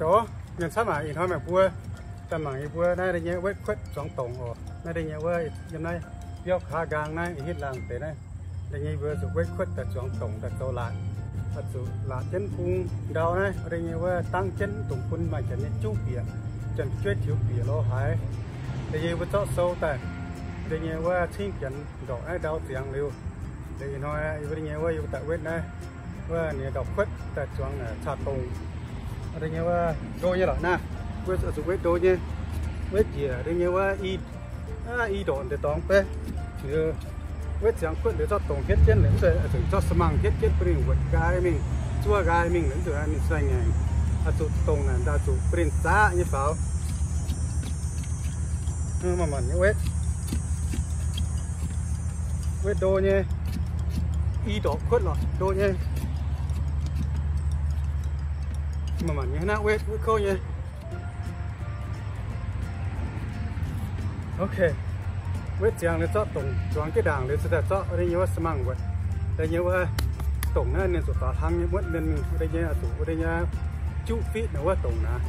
Oc, mienh camv aac, ih hnoi meih mbuo daaih mangc yie mbuo naaiv da'nyeic wetv kuotv zuangx dongc oc. Naaiv da'nyeic wuov yiem naaiv biauv kaav nqaang naaiv, ih hitv laangh deix naaiv. Da'nyeic mbuo zuqc wetv kuotv daaih zuangx dongc daaih zoux laatc. Oix zuqc laatc jienv bung ndau naaiv. Da'nyeic wuov dangv jienv dongc bun maaih janx nyei juv bieqc, janx-jueiv tiux bieqc lorz haaix. Da'nyeic mbuo zorqv sou daaih. Da'nyeic wuov cingv janx ndorqc naaiv ndau ziangx liuz. Liuz ih hnoi yie mbuo da'nyeic wuov yie mbuo daaih wetv naaiv wuov ninh ndorqc kuotv daaih zuangx caa dongc. Da'nyeic wuov ndo nyei lorqc naaiv. Mbuo zuqc wetv ndo nyei. Wetv njiec da'nyeic wuov i, i ndorqc deix dorngx beiv. Liuz wetv ziangx kuotv liuz zorqv dongc hietv jienv liuz, zuqc zorqv สม่ง hietv jienv bun ninh wuotc nqaai mingh, zuov nqaai mingh liuz, zuqc ninh sai ngaengc. Oix zuqc dongc naaic daaih zuqc bun ninh zaqv nyei faaux. Manc-manc nyei wetv, wetv ndo nyei. I ndorqc kuotv lorqc, ndo nyei. Manc-manc nyei naaiv wetv, wetv kouv nyei. Ok, wetv ziangx liuz zorqv dongc zuangx jienv ndaangc liuz, zuqc daaih zorqv da'nyeic wuov สม่ง wuotc. Da'nyeic wuov dongc naaiv ninh zuqc faaux hlang nyei muotv mienh mingh. Da'nyeic zuqc da'nyeic juqv fitv naaiv wuov dongc naaiv.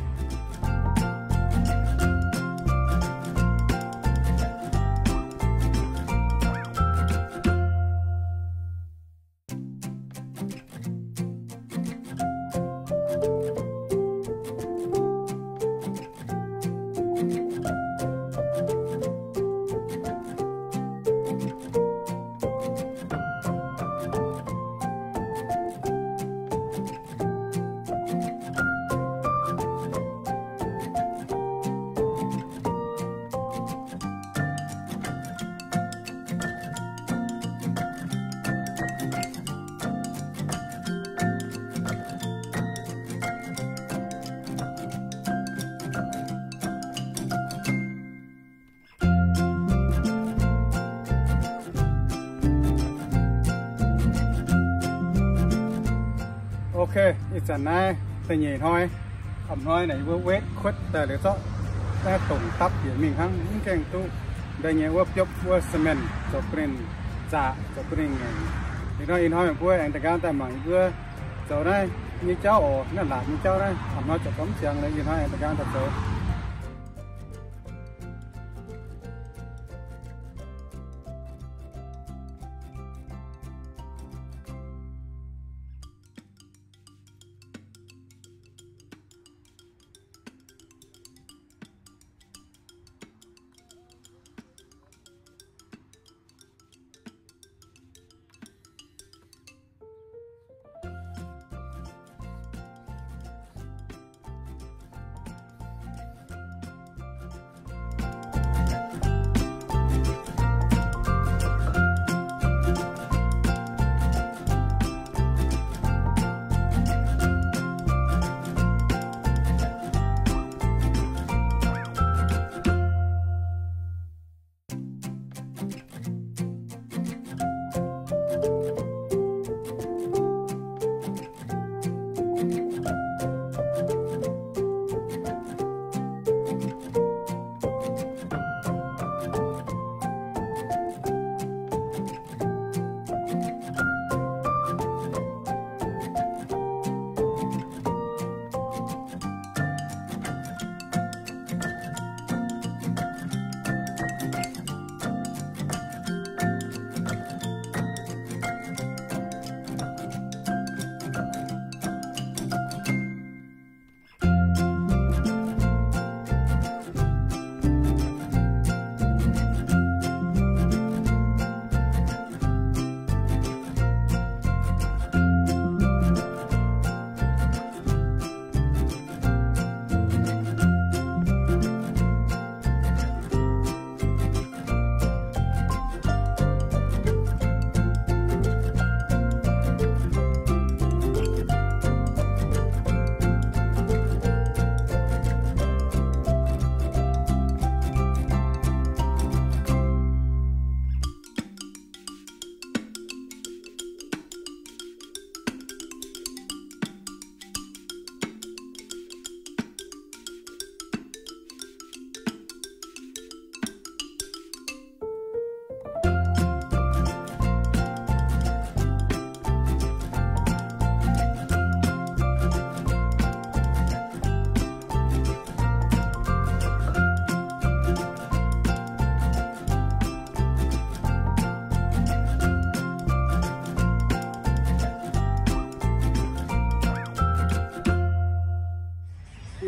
Ok, ih zanc naaiv da'nyeic hnoi, a'hnoi naaic yie mbuo wetv kuotv daaih liuz zorqv naaiv dongc dapv bieqc mingh hnangv, mv gaengh duqv. Da'nyeic wuov biopv wuov สม่ง zoux bun ninh zaqc, zoux bun ninh ngaengc. Ih hnoi, ih hnoi meih mbuo aengx da'nqaang daaih mangc yie mbuo zoux naaiv nyei jauv oc. Naaiv laatc nyei jauv naaiv a'hnoi zoux gormx ziangx liuz, ih hnoi aengx da'nqaang daaih zoux.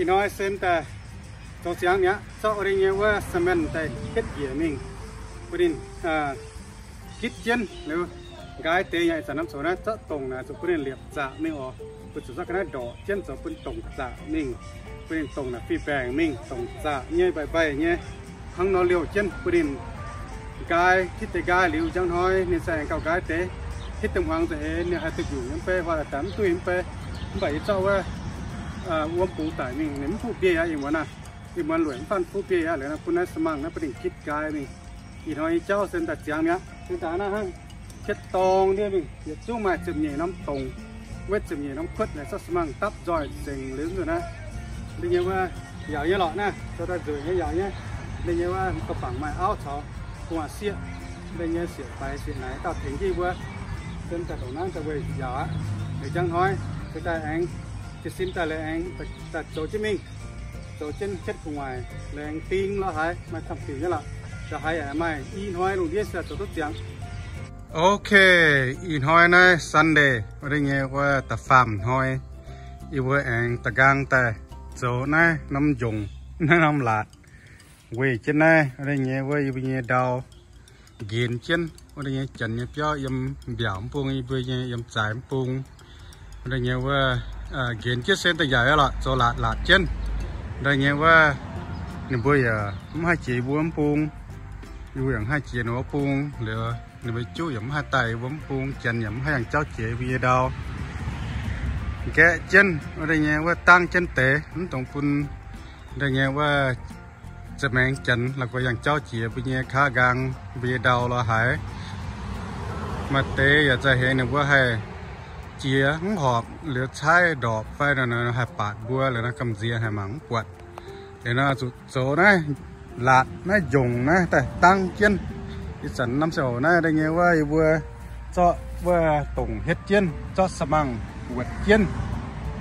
Hnoi se daaih zoux ziangx mi'aqv, zorqv wuov deix nyei wuov cement daaih hietv njiec mingh, bun ninh gitv jienv liuz, nqaai deix yaac ih zanc norm coux naaiv zorqv dongc naaic zuqc bun ninh liepc zaqc mingh oc. Bun zuqc zorqv ga'naaiv ndorqc jienv zoux bun dongc zaqc mingh, bun ninh dongc naaic fih mbaengc mingh, dongc zaqc nyei mbaih mbaih nyei, hnangv nor liouh jienv bun ninh nqaai, hitv deix nqaai liuz njang hnoi ninh se aengx gauh nqaai deix, hitv deix hmuangx nza'heix ninh haih duqv nyungc nyei mv bei, huaax daaih mv duqv nyei mv bei. Mv baac yie zorqv wuov wuom bungx daic mingh, ninh mv fuqv mbiei aqv. Ih muonz naaiv, ih muonz lueic mv faanh fuqv mbiei aqv. Liuz naaiv bun naaiv sa'mangh naaiv bun ninh gitv nqaai mingh. Ih hnoi nyei jauv se daaih ziangx mi'aqv. Se daaih naaiv hnangv hietv dorng ndiev mingh, yietc zungv maaih ziepc nyeic norm dongc, wetv ziepc nyeic norm kuotv, naaiv zorqv sa'mangh dapv nzoih nzengc liuz nzunc naaiv. Da'nyeic wuov yaauc nyei lorqc naaiv, zoux daaih nzueic nyei yaauc nyei. Da'nyeic wuov gauh bangc maaih auv caux gu'nguaaz sieqv, da'nyeic sieqv faix sieqv naaic dauh tengx jienv mbuo, se daaih ndongc naaiv daaih weic yaauc aqv. Liuz njang hnoi se daaih aengx jiez sin daaih liuz aengx daaih zoux jienv mingh, zoux jienv hietv gu'nguaaic, laengz ding lorz haaix maaih camv diuc nyei lorqc. Lorz haaix yaac maaih, ih hnoi lungh ndiev se zoux duqv ziangx. Ok, ih hnoi naaiv Sunday, wuov deix nyei wuov da'faam hnoi, yie mbuo aengx da'nqaang daaih zoux naaiv norm njongc, naaiv norm laatc, weih jienv naaiv wuov deix nyei wuov yie mbuo nyei ndau nqenx jienv wuov deix nyei janx nyei biauv yiem mbiaauc mv bung, yie mbuo nyei yiem zaaix mv bung. Wuov deix nyei wuov nqenx jienv se da'nyaaic lorqc, zoux laatc laatc jienv. Wuov deix nyei wuov ninh mbuo yaac mv haih jiex yie mbuo mv bung, yie mbuo yaac mv haih jiex ninh mbuo mv bung. Liuz ninh mbuo juqv yaac mv haih daaih yie mbuo mv bung, janx yaac mv haih yangh jauv jiex yie mbuo nyei ndau. Nqaeqv jienv wuov deix nyei wuov dangv jienv deix, mv dungx bun wuov deix nyei wuov za'maengx janx la'guaih yangh jauv jiex mbuo nyei kaav nqaang, mbuo nyei ndau lorz haaix. Maaih deix yaac za'hengx ninh mbuo haih jiex mv horpc liuz caaiv ndorpc fai nor haih baatc mbuo liuz nor gamh nziex haih mangc mv buatc. Liuz nor zuqc zoux naaiv laatc naaiv njongc naaiv daaih dangv jienv. Ih zanc norm ziangh hoc naaiv wuov deix nyei wuov yie mbuo zorqv wuov dongc hietv jienv, zorqv sa'mangh wuotc jienv,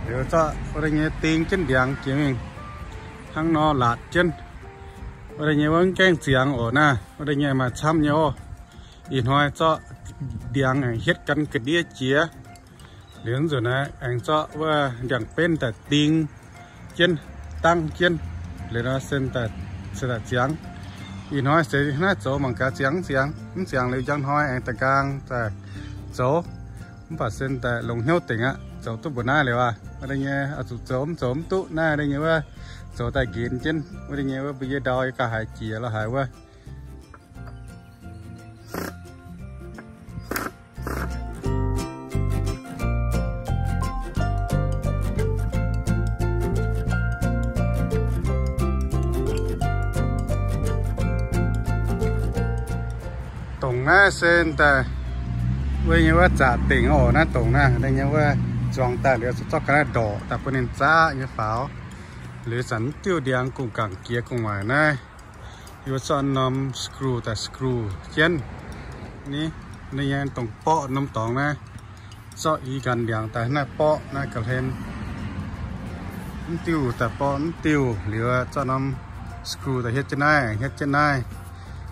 liuz zorqv wuov deix nyei ding jienv ndiangx jiex mingh. Hnangv nor laatc jienv. Wuov deix nyei wuov mv gaengh ziangx oc naaiv. Wuov deix nyei maaih camv nyei oc. Ih hnoi zorqv ndiangx aengx hietv gan ga'ndiev jiex. Liuz nzunc naaiv aengx zorqv wuov ndiangx-benv daaih ding jienv, dangv jienv. Liuz nor se daaih ziangx. Ih hnoi se naaiv zoux mangc gaax ziangx mv ziangx. Mv ziangx liuz njang hnoi aengx da'nqaang daaih zoux. Mv baac se daaih longx hnyouv dingc aqv. Zoux duqv mbuo naaiv liuz aqv, wuov deix nyei oix zuqc zoux mv zoux mv duqv naaiv, wuov deix nyei wuov zoux daaih nqenx jienv. Wuov deix nyei wuov mbuo nyei ndau yie gauh haiz jiex lorz haaix wuov. Dongc naaiv se daaih wuov nyei wuov zaqc dingc oc. Naaiv dongc naaiv deix nyei wuov zuangx daaih liuz zorqv ga'naaiv ndorqc daaih bun ninh zaqv nyei faaux. Liuz zanc mv diuh ndiangx gu'nguaaic jiex gu'nguaaic naaiv, yie zorqv norm screw daaih screw jienv. Ni, ninh nyei dongh borqv norm dorngx naaiv, zorqv i ganh ndiangx daaih naaiv borqv naaiv ga'hlen. Mv diuh daaih borqv mv diuh liuz zorqv norm screw daaih hietv jienv naaiv, hietv jienv naaiv.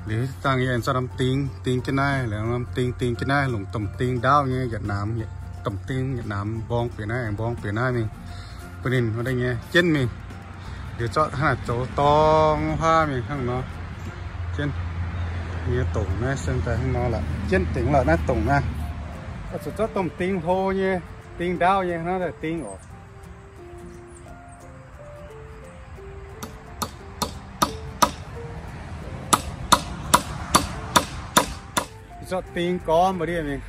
Liuz dangh yie zorqv norm ding ding jienv naaiv, liuz norm ding ding jienv naaiv, longc domh ding ndaauv nyei yietc naamx, domh ding yietc naamx mborng bieqc naaiv, aengx mborng bieqc naaiv mingh, bun ninh wuov deix nyei jienv mingh. Liuz zorqv hnangv naaic zoux dorng huaav mingh hnangv nor. Jienv nyei dongc naaiv se daaih hnangv nor lorqc, jienv dingc lorqc naaiv dongc naaiv. Oix zuqc zorqv domh ding hlo nyei, ding ndaauv nyei hnangv naaiv daaih ding oc. Zorqv ding gormv mbuo ndiev mingh.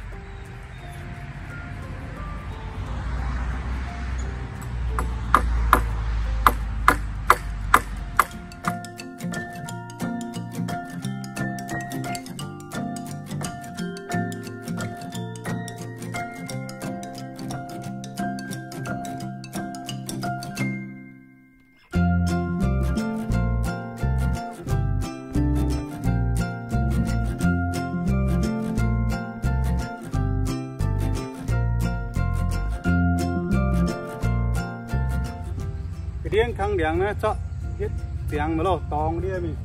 Ga'ndiev kangv ndiangx naaiv zorqv hietv ziangx maiv loh dorng ndiev mingh,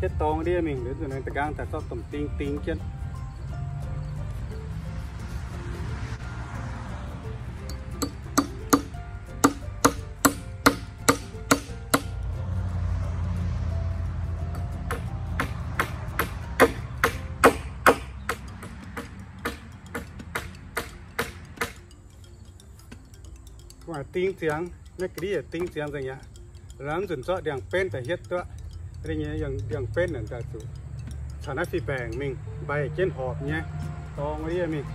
hietv dorng ndiev mingh liuz nzunc naaiv da'nqaang daaih zorqv domh ding ding jienv. Ding ziangx, naaiv ga'ndiev ding ziangx nzengc aqv. Lamh nzunc zorqv ndiangx-benv daaih hietv duqv. Da'nyeic yangh ndiangx-benv naaic daaih zuqc caux naaiv fih mbaengc mingh mbaih jienv horpc nyei dorngx ndiev mingh.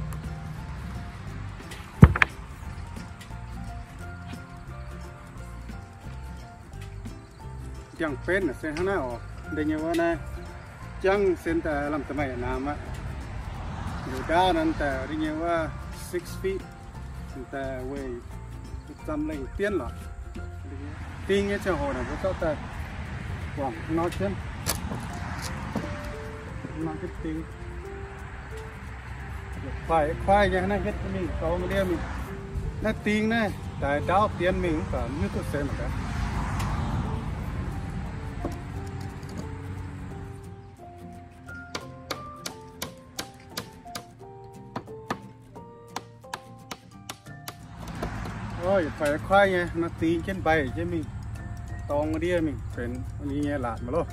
Ndiangx-benv naaic se hnangv naaiv oc. Da'nyeic wuov naaiv jangv se daaih lamh da'maah yaac namx aqv. Liuz ndaauv naaiv daaih da'nyeic wuov six feet. Daaih weih zamh lengh dienv lorqc. Ding nyei ziangh hoc naaic mbuo zorqv daaih guangc nor jienv. Nor jienv ding. Kuaaiv kuaaiv nyei naaiv hietv mingh dorngx ndiev mingh. Naaiv ding naaiv daaih ndaauv dienv mingh mv baac mv hiuv duqv se mangc gaax. Yietc kuaaiv kuaaiv nyei nor ding jienv mbaih jienv mingh dorngx ndiev mingh benx nyei laatc mv loh.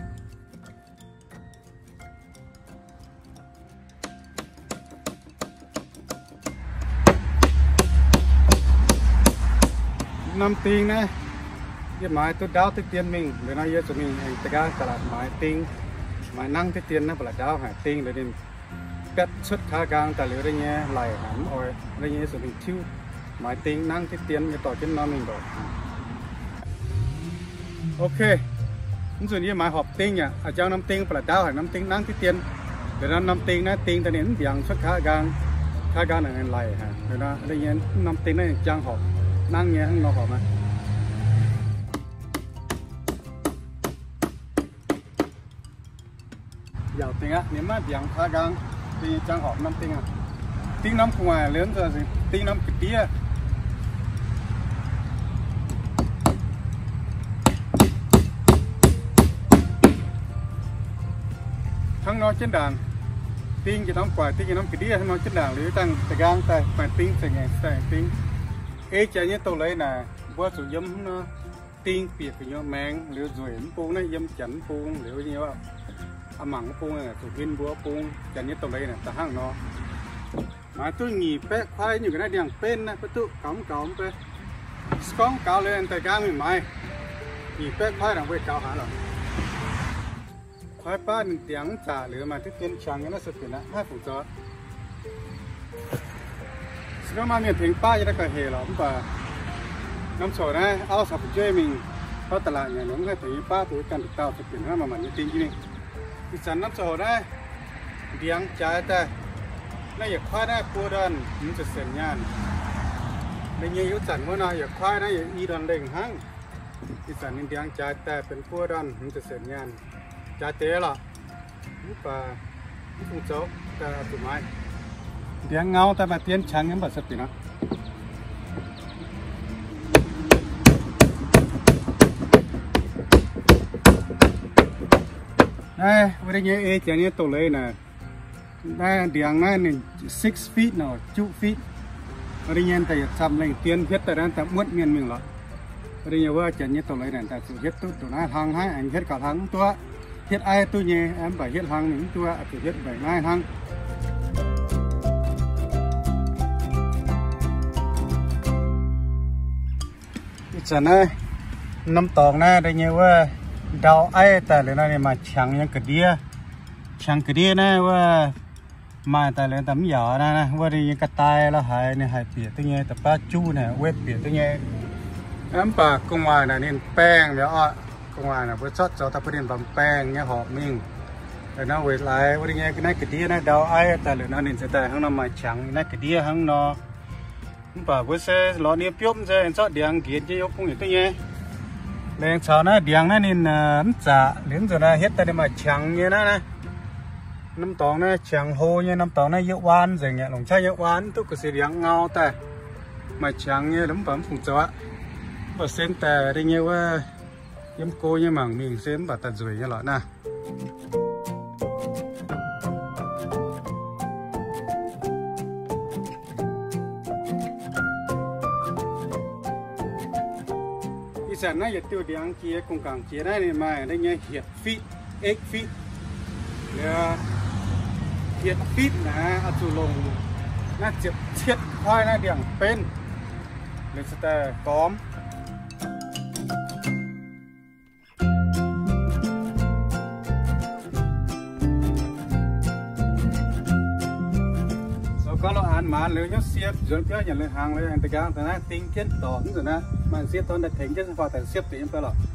Norm ding naaiv, yie maaiz duqv ndaauv duqv dien mingh, liuz nor yie zuqc mingh aengx da'nqaang da'laatc maaiz ding, maaiz nangv duqv dien naaiv ba'laqc ndaauv haic ding, liuz ninh baetv cuotv kaav nqaang daaih liuz da'nyeic laic haic mv oix, da'nyeic yie zuqc mingh tiuv maaiz ding nangv duqv dien nyei dorh jienv norm mingh ndorqc. Ok, mv nzunc yie maaiz horpc ding yaac a'jang norm ding ba'laqc ndaauv haic, norm ding nangv duqv dien. Liuz norm ding naaiv ding daaih ninh mv mbiaangx cuotv kaav nqaang, kaav nqaang naaic laic haic. Liuz nor da'nyeic norm ding naaiv ninh jangx horpc nangv nyei hnangv nor horpc aqv. Yaac dingc aqv, ninh maiv mbiaangx kaav nqaang, da'nyeic jangx horpc norm ding aqv. Ding norm gu'nguaaic liuz ding norm ga'ndiev. Hnangv nor jienv ndaangc, ding jiex norm gu'nguaaic, ding jiex norm ga'ndiev, hnangv nor jienv ndaangc liuz dangh da'nqaang daaih maaih ding za'gengh daaih ding. Ei janx nyei doz-leiz naaic mbuo zuqc yiem hnangv nor. Ding bieqc gu'nyuoz maengx liuz nzueic mv bung naaiv, yiem janx mv bung liuz nyei aqv, mangc mv bung zuqc huin mbuo bung, janx nyei doz-leiz naaic da'hnangv nor. Maaiz duqv nyic baeqv kuaaiv nyungc ga'naaiv ndiangx-benv naaiv, beiv duqv gaux mv gaux mv bei. Se gorngv gaux liuz daaih nqaang mingh maaiz nyic baeqv kuaaiv naaic weih gaux haaix lorqc. Kuaaiv baav ninh ndiangx mv zaqc liuz maaih diqv dien qangx nyei naaiv se binc aqv, maiv fungc zoux. Se gorngv maaih mienh tengx baav nyei naaiv gauh hec lorqc, mv baac norm coc naaiv auv caux fu'jueiv mingh, baav da'laatc nyanc liuz mv haih tengx nyei baav, duqv ganh nduqc dauh se binc hnangv maaih maanc nyei ding jienv mingh. Ih zanc norm coc naaiv ndiangx jaaix daaih, naaiv yietc kuaaiv naaiv buo ndorn hmz ziepc cent nyaanh. Ninh nyei yiuc zanc wuov nor yietc kuaaiv naaiv yietc i ndorn lengh hnangv. Ih zanc ninh ndiangx jaaix daaih benx buo ndorn hmz ziepc cent nyaanh. Jaaix deix lorqc. Mv baac mv fungc zoux, zuqc maaiz. Ndiangx ngau daaih maaih dien qangx nyei mv baac se binc aqv. Naaiv wuov deix nyei ei janx nyei doz-leiz naaic, naaiv ndiangx naaiv ninh six feet nor, juqv feet. Wuov deix nyei daaih yietc camv lengh dien hietv daaih naaiv daaih muotv mienh mingh lorqc. Wuov deix nyei wuov janx nyei doz-leiz naaic daaih zuqc hietv duqv ndongc naaiv hlang hnangv, aengx hietv gauh hlang mv duqv. Hietv aiv duqv nyei, mv baac hietv hlang ninh mv duqv, zuqc hietv mbaengc naaiv hnangv. Ih zanc naaiv norm dorngx naaiv deix nyei wuov ndau aiv daaih liuz naaiv ninh maaih qangx nyei ga'ndiev. Qangx ga'ndiev naaiv wuov maaih daaih liuz daaih mv yaac naaiv wuov ninh nyei ga'daaih la'haaix ninh haih bieqc duqv nyei, da'baav juv naaic wetv bieqc duqv nyei. Mv baac gu'nguaaic naaic ninh baengh mi'aqv oc. Gu'nguaaic naaic mbuo zorqv zoux daaih bun ninh mbaamz baengh nyei horpc mingh. Nor weic laaix wuov ninh nyei naaiv ga'ndiev naaiv ndau aiv daaih liuz nor ninh se daaih hnangv nor maaih qangx naaiv ga'ndiev hnangv nor. Mv baac mbuo se lorz nie biopv se zorqv ndiangx nqenx jienv yiem bung yietc duqv nyei. Laengz caux naaiv ndiangx naaiv ninh mv zaqc liuz nzunc naaiv hietv daaih ninh maaih qangx nyei naaiv naaiv. Norm dorngx naaiv qangx hlo nyei, norm dorngx naaiv yietv waan nzengc aqv, longc qaqv yietv waan duqv ga'sie ndiangx ngau daaih. Maaih qangx nyei mv baac mv fungc zoux aqv. Mv baac sen daaih deix nyei wuov yiem go nyei mangc mingh se mv baac daaih nzueic nyei lorqc naaiv. Ih zanc naaiv yietc diuh ndiangx jiex, gong-gaangc jiex naaiv ninh maaih deix nyei hietc feet, eight feet. Liuz hietc feet naaiv oix zuqc longc naaiv ziepc cietv kuaaiv naaiv ndiangx-benv. Liuz se daaih gormx. Zoux gau lorqc, aanx maanz liuz nyouv siepv nzuonx biauv nyanc liuz hnaangx liuz aengx da'nqaang daaih naaiv ding jienv dorc mv nzunc naaiv, maaih sieqv dorn daaih tengx jienv, faaux daaih siepv deix yiem fai lorqc.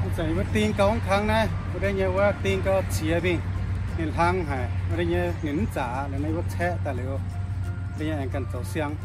Ih zanc yie mbuo ding gau mv kangv naaiv, wuov deix nyei wuov ding gau ciex mingh, ninh hlang haic, wuov deix nyei ninh mv zaqc aqv, ninh wuov caeqv daaih liuz, wuov deix nyei aengx ganh zoux siang.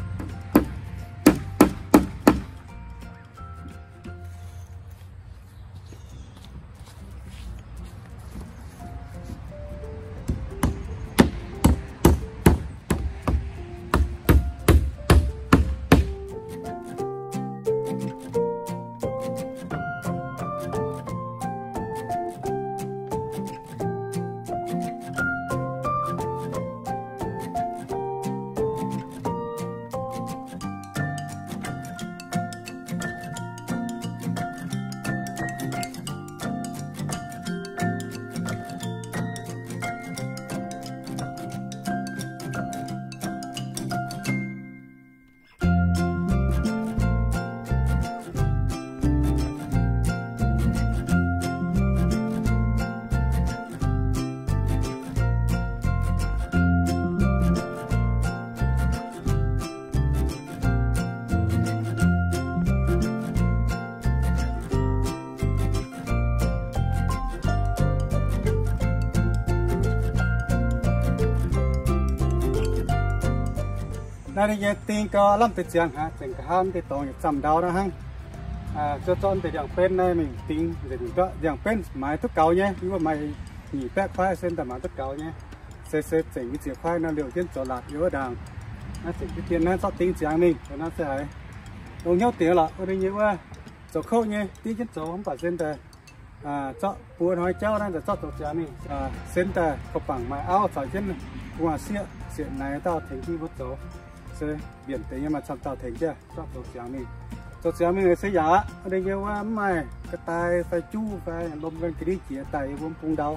Naaiv nyei ding gau lamh deix ziangx hnangv, zengc nqa'haav deix dorngx yietc zamh ndau naaiv hnangv. Zorqv zorqv deix ndiangx-benv naaiv mingh ding nzengc mingh duqv. Ndiangx-benv maaiz duqv gaux nyei, yie mbuo maaiz nyic baeqv kuaaiv se daaih maaiz duqv gaux nyei. Se se zengc nyei ziex kuaaiv naaiv liouh jienv zoux laatc yiem wuov ndaangc. Naaiv zengc jienv dien naaiv zorqv ding ziangx mingh, naaiv se haiz longx hnyouv dingc lorqc. Wuov deix nyei wuov zoux kouv nyei dingv jienv zoux mv baac se daaih zorqv buo hnoi jauv naaiv daaih zorqv zoux ziangx mingh. Se daaih kaux bangc maaih auv caux jienv gu'nguaaz-sieqv, sieqv naaiv dauh tengx jienv mbuo zoux. Se mbienc deix nyei maaih camv dauh tengx jienv zorqv zoux ziangx mingh. Zoux ziangx mingh se yaac aqv, wuov deix nyei wuov mv maaih ga'daaih fai juv fai lomh gan ga'ndiev jiex daaih yiem wuov bung ndau.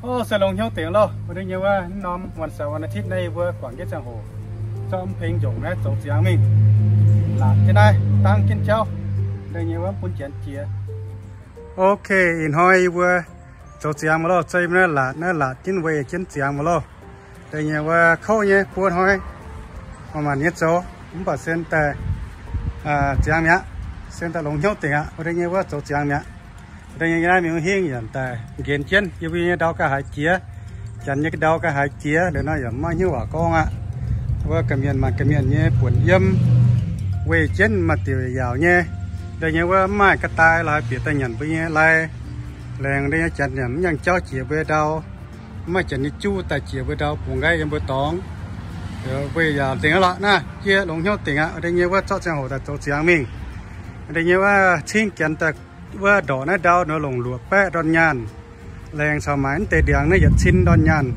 Ov, se longx hnyouv dingc loh. Wuov deix nyei wuov norm วันเสาร์ วันอาทิตย์ naaiv yie mbuo guangc jienv ziangh hoc zorqv mv peng njongc naaiv zoux ziangx mingh. Laatc jienv naaiv dangv jienv jauv. Wuov deix nyei wuov bun janx jiex. Ok, ih hnoi yie mbuo zoux ziangx mv loh, zeiv naaiv laatc, naaiv laatc jienv weih jienv ziangx mv loh. Deix nyei wuov kouv nyei buo hnoi, manc-manc nyei zoux, mv baac se daaih ziangx mi'aqv, se daaih longx hnyouv dingc aqv. Wuov deix nyei wuov zoux ziangx mi'aqv. Wuov deix nyei naaiv mingh hingv yaac daaih nqenx jienv yie mbuo nyei ndau ga'haaix jiex, janx nyei ndau ga'haaix jiex, liuz nor yaac mv maaih hnyouv waac gorngv aqv. Wuov ga'mienh maaih ga'mienh nyei buonc yiem, weih jienv maaih diuc yaauc nyei. Deix nyei wuov mv maaih ga'daaih lorz haaix bieqc daaih nyanc mbuo nyei lai. Laengz deix nyei janx yaac mv nyaangh jauv jiex mbuo ndau. Mv maaih janx nyei juv daaih jiex mbuo ndau bungx nqaiv yiem mbuo dorngx. Weih yaauc dingc aqv lorqc naaiv, jiex longx hnyouv dingc aqv. Wuov deix nyei wuov zorqv ziangh hoc daaih zoux ziangx mingh. Wuov deix nyei wuov cingv janx daaih wuov ndorqc naaiv ndau nor longc luoqc baeqv ndorn nyaanh. Laengz caux maaiz mv deix ndiangx naaiv yietc cin ndorn nyaanh.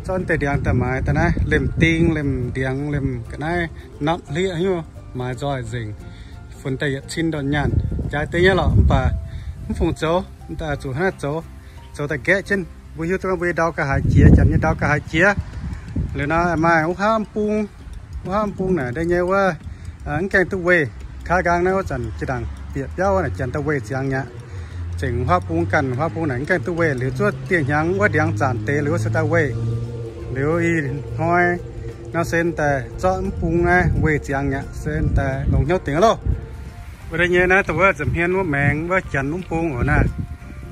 Zorqv mv deix ndiangx daaih maaiz daaih naaiv lemh ding, lemh ndiangx, lemh ga'naaiv, nopv hlieqv hnyouv maaiz nzoih nzengc. Funx daaih yietc cin ndorn nyaanh. Jaaix deix nyei lorqc mv baac mv fungc zoux, zuqc hnangv naaiv zoux, zoux daaih nqaeqv jienv. Mbuo hiuv duqv mbuo nyei ndau ga'haaix jiex, janx nyei ndau ga'haaix jiex. Liuz nor maaih wuov haav mv bung, wuov haav mv bung naaic deix nyei wuov mv gaengh duqv weih. Kaav nqaang naaiv wuov zanc jiex ndaangc bieqc biauv naaic janx daaih weih ziangx mi'aqv. Zengc wuov haav bung ganh, wuov haav bung naaic mv gaengh duqv weih. Liuz zuov dieh hnyangx wuov ndiangx zanc deix liuz wuov se daaih weih. Liuz ih hnoi nor se daaih zorqv mv bung naaiv weih ziangx mi'aqv, se daaih longx hnyouv dingc loh. Wuov deix nyei naaiv dongh wuov nza'hmien wuov maengx wuov janx mv bung oc naaiv.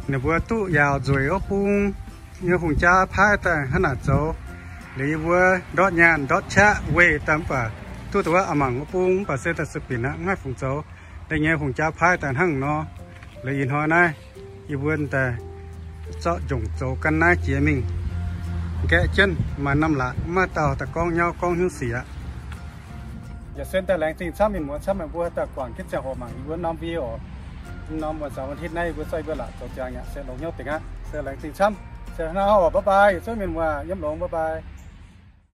Ninh mbuo duqv yaauc nzueic wuov bung nyei hungh jaa paaiv daaih hnangv naaic zoux. Liuz yie mbuo ndortv nyaanh ndortv qaqv weih daaih mv baac duqv dongh wuov a'mangc wuov bung mv baac se daaih zuqc binc aqv, mv haih fungc zoux. Deix nyei hungh jaa paaiv daaih hnangv nor. Liuz ih hnoi naaiv yie mbuo daaih zorqv njongc zoux gan naaiv jiex mingh. Nqaeqv jienv maaih norm laatc, mv maaih dauh daaih gorngv nyauv gorngv hnyouv sic aqv. Yaac se daaih laengz zingh camv mienh muoz camv meih mbuo daaih guangc jienv ziangh hoc mangc yie mbuo norm video oc. Norm วันเสาร์ วันอาทิตย์ naaiv yie mbuo zorqv yie mbuo laatc zoux ziangx yaac se longx hnyouv dingc aqv. Se laengz zingh camv. Se hnangv naaiv oc, bye bye, yietc zungv mienh muoz yiem longx, bye bye.